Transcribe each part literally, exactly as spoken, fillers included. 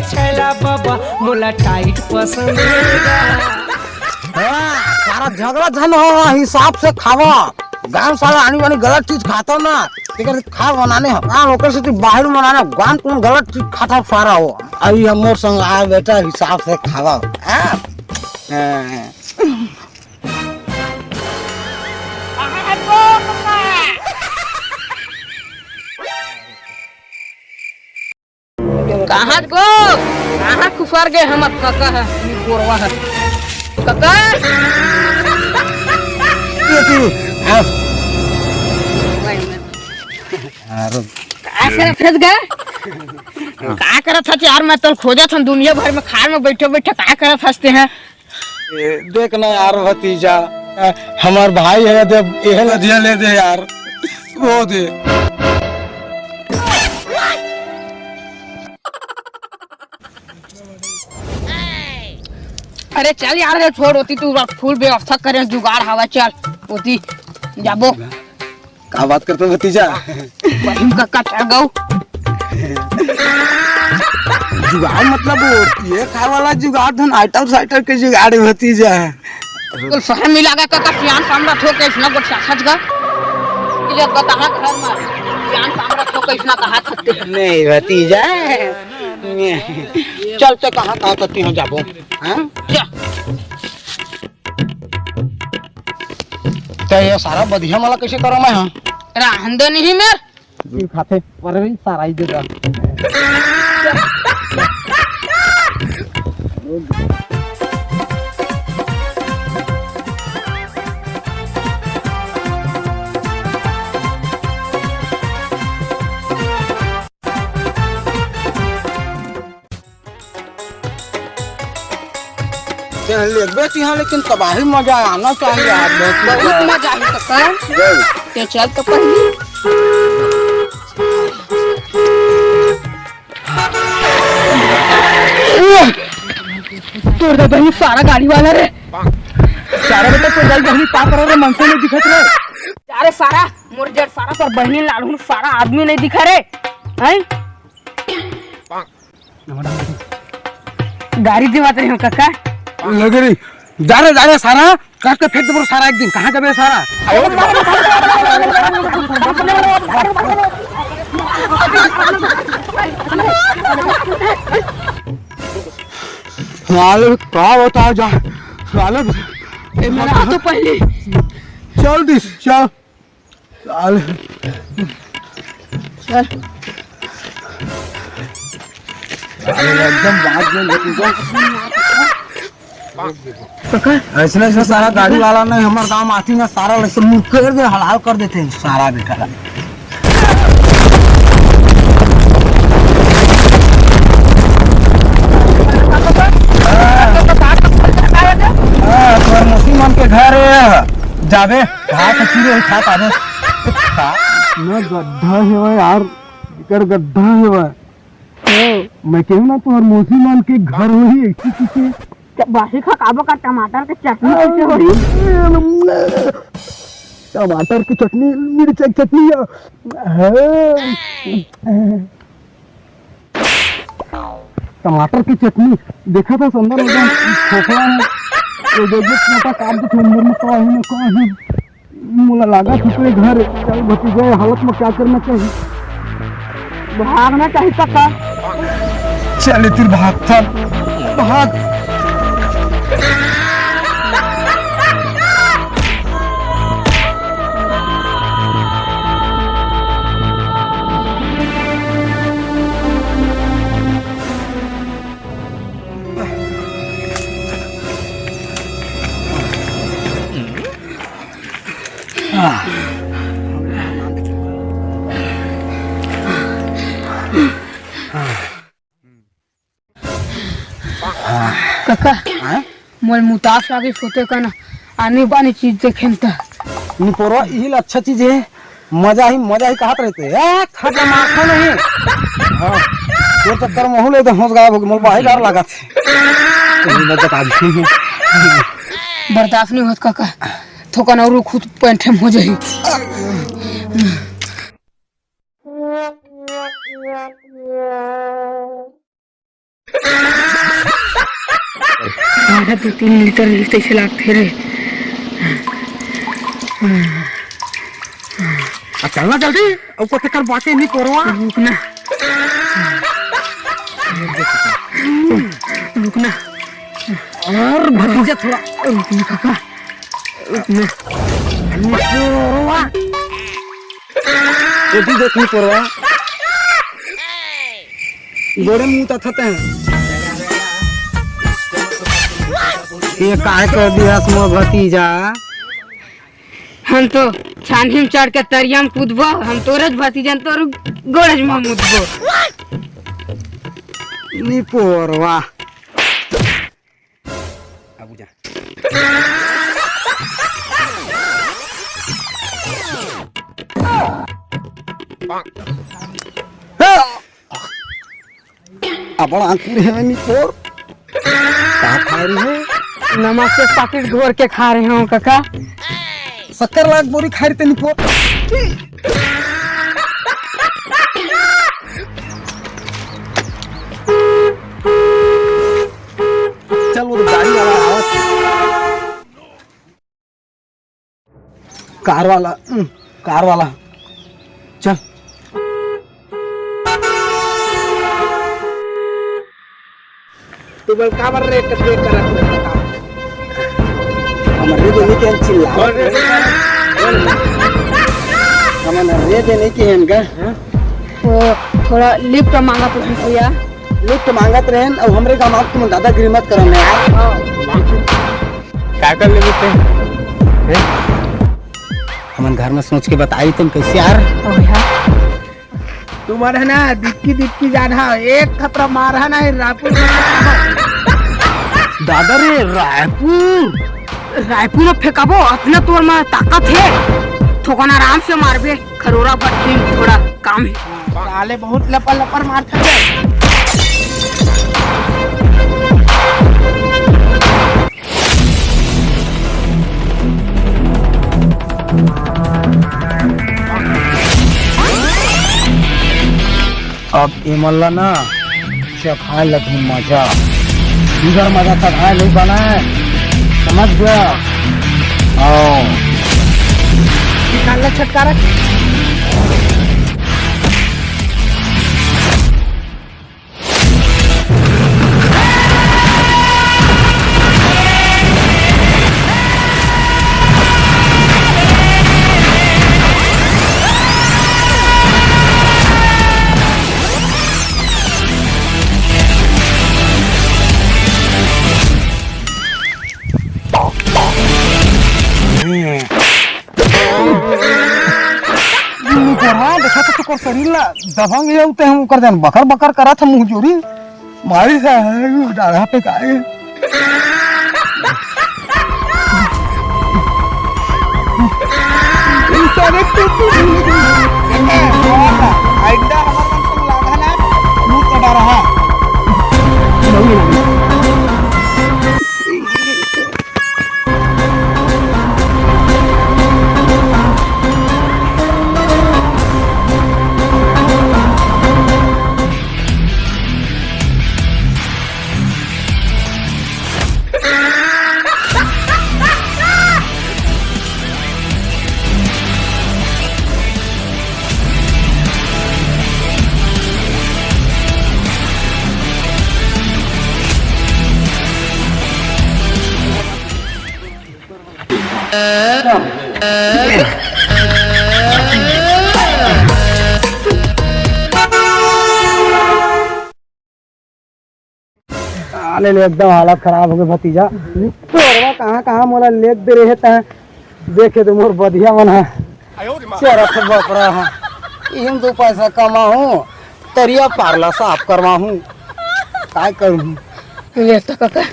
छैला बाबा मोला टाइट पसंद हे। हाँ, सारा झगड़ा झन हो, हिसाब से खावा। गाँव सारा आनी बानी गलत चीज खाता ना, तेकर से खा बनाने हो। हाँ, ओकर से तू बाहर बनाना, गाँव कौन गलत चीज खाता सारा हो। अभी हमर संग आ बेटा, हिसाब से खावा। हाँ? हाँ। कहाँ गो? कहाँ खुसर गे हमर कका ह? ई गोरवा ह। कका? ये तू, हाँ। का करत हस गा? का करत हस यार? मैं तोर खोजत हन दुनिया भर में, खार में बैठे बैठे का करत हस ते हैं? ए, देख ना यार भतीजा, ए, हमार भाई है, दे, एहे लदिया ले दे यार, वो दे। अरे चल यार, रे छोड़, ओती तू फुल व्यवस्था करे, जुगाड़ हवा, चल ओती जाबो। का बात करते भतीजा? बहिन का कटा गऊ। जुगाड़ मतलब वो ये खाए वाला जुगाड़ धन आइटम साइटम के जुगाड़ है भतीजा। तो शहर में लगा का, का सियान सामरथ हो के इसना गोट साखत गा। ये का कहाँ घर में सियान सामरथ हो के इसना कहा थकते। नहीं भतीजा, चल ते कहाँ कहा थकती हो जाबो, हाँ? क्या? ते ये सारा बधिया मला कैसे करो मैं, हाँ? रहन दे नहीं मेर। जी खाते, पर भी सारा ही देगा। ते लेबे तिहाँ, लेकिन तबाही मजा आना चाहिए यार, बहुत बहुत मजा। मजा आही कका। जय। ते चल तो पहली। तोर दाई बहिनी सारा गाड़ी वाला रे। सारा बेटा तोर दाई बहिनी का करे रे, मनसे नहीं दिखत रे। अरे सारा मोर जेठ सारा तोर बहिनी लालहू सारा आदमी नहीं दिखा रे। हैं? गाड़ी देवात रहे हो कका। लगे रे, जा रे, जा रे सारा, काट के फेंक देबो सारा एक दिन। कहाँ जाबे सारा? साले का बताओ जा, साले। ए, मेरा तो पहले। चल दिस, चल। साले। चल। साले एकदम बात बोल रही है। ऐसने, ऐसने सारा गाड़ी वाला नहीं हमारे गांव में आती ना, सारा ऐसे मुंह फेर दे, हलाल कर देते हैं सारा बेटा। हाँ, तोर मौसी मन के घर है, जाबे, घास खीरे ही खा पाबे। ना गड्ढा है भाई यार, एकर गड्ढा है भाई। मैं कहूँ ना तोहर मौसी मन के घर होही ऐसी चीजें। बासी खा काबो का टमाटर के चटनी कैसे होही? टमाटर की चटनी, मिर्चा की चटनी, हाँ। टमाटर की चटनी देखा था, सुंदर एकदम खोखला है। ये जो, जो मोटा काट दे, अंदर में का है ना का है। मोला लागत है तेरे घर। चल भतीजा, ये हालत में क्या करना चाहिए? भागना चाहिए काका। चल, तेरे भाग, चल, भाग। काका, हाँ? मोर मुतास लागे फोटो का ना, आनी बानी चीज देखे त। निपोरवा, इही ला अच्छा चीज है, मजा ही मजा ही कहत रहते। ए, खतरनाक है नहीं। हाँ, तोर चक्कर में हूँ ले तो होश गायब हो गई, मोर बाही डर लगा थे। तो ये बात बता दी। बर्दाश्त नहीं होत काका, थोकन और खुद पैंठे में हो जाही। आधा दो तीन लीटर तइसे लागथे रे। आ, चलना जल्दी, अउ कते कर बाटे निपोरवा। रुकना, रुकना। अरे भतीजा थोड़ा रुकना काका, रुकना। निपोरवा। ये भी देख निपोरवा। गोड़े मुंह तथते हैं। ये काय कर दिया मोर भतीजा? हम तो छानही में चढ़ के तरिया में कूदबो, हम तोरज भतीजन तोर गोड़ज में मुदबो। निपोरवा। अब जा। अबड़ आंकुर हे निपोर। का खा रही है? नमक के पैकेट घोर के खा रहे हो काका। शक्कर लाग बोरी खा रही ते निपोर। चल वो गाड़ी वाला आवत। कार वाला, उम, कार वाला, चल। तू बोल काबर रे कतरे करत रे बता। हमर रे देने के हम चिल्ला। हमन रे देने के हम गा। वो थोड़ा लिफ्ट मांगत रहे भैया। लिफ्ट मांगत रहेन, अब हमरे गांव में तुम दादागिरी मत करना यार। का कर लेबे ते? हैं? हमन घर में सोच के बताई तुम कैसे यार। तुमन है ना दिक्की दिक्की जान हा, एक खतरा मारहा ना है रायपुर में। दादा रे रायपुर। रायपुर में फेंकाबो, अपना तोर में ताकत है। थोकन आराम से मारबे, खरोरा भट्टी थोड़ा काम है। साले बहुत लपर लपर मारथे। अब एमन ला ना चखाए लगही मजा। इधर मजा चखाए नहीं बना है, समझ गया? आओ। निकाल ले छटकारा। मुकोरा, देखा तो तोकर शरीर ला दबंग हे, ते हम ओकर जान बकर बकर करत हम मुंह जोरी। मारी सा है, डाढ़ा पे काहे? ई सारे तो आइंदा हमार मन को लागा ना, मुंह कटा रहा। आने ले एकदम हालत खराब हो गए भतीजा। तोरवा कहाँ कहाँ मोला लेग दे रहे तैं, देखे तो मोर बधिया मन है। चरत बपरा है। इम दो पैसा कमाहूँ, तरिया पारला साफ करवाहूँ। काय करूँ? ले तो काका,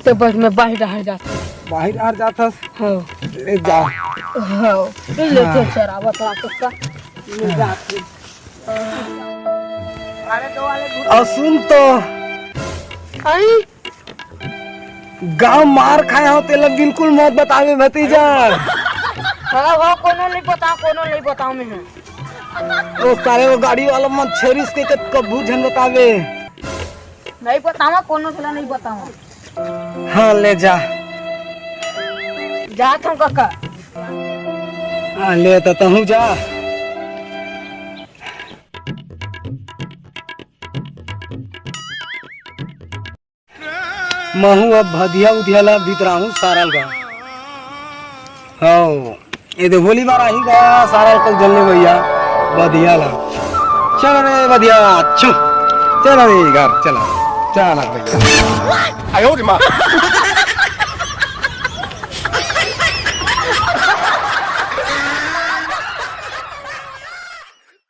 तो बस मैं बाहर डहर जाता। बाहर डहर जाता? हाँ। ले जा। हाँ, ले तो हाँ। चरावा तो आप उसका। ले जा। अउ सुन तो, आई? गांव मार खाए हो तेला बिल्कुल मत बतावे भतीजा। हाँ, वो कोनो नहीं बताओ, कोनो नहीं बताओ मैं। ओ सारे वो गाड़ी वाला मन छेरिस के कत कभू झन बतावे। नहीं बतावा, कोनो तेला नहीं बतावा। हाँ, ले जा। जात हूँ कका। हाँ, ले त तहूँ जा। महू अब भदिया उधिया ला बितराहूँ सारल गा। हौ, ये दे होली बार आही गा सारल कल जलने भैया, बधिया ला। चल रे बधिया, छु। चल रे घर, चला। चला भैया। आयो रे माँ।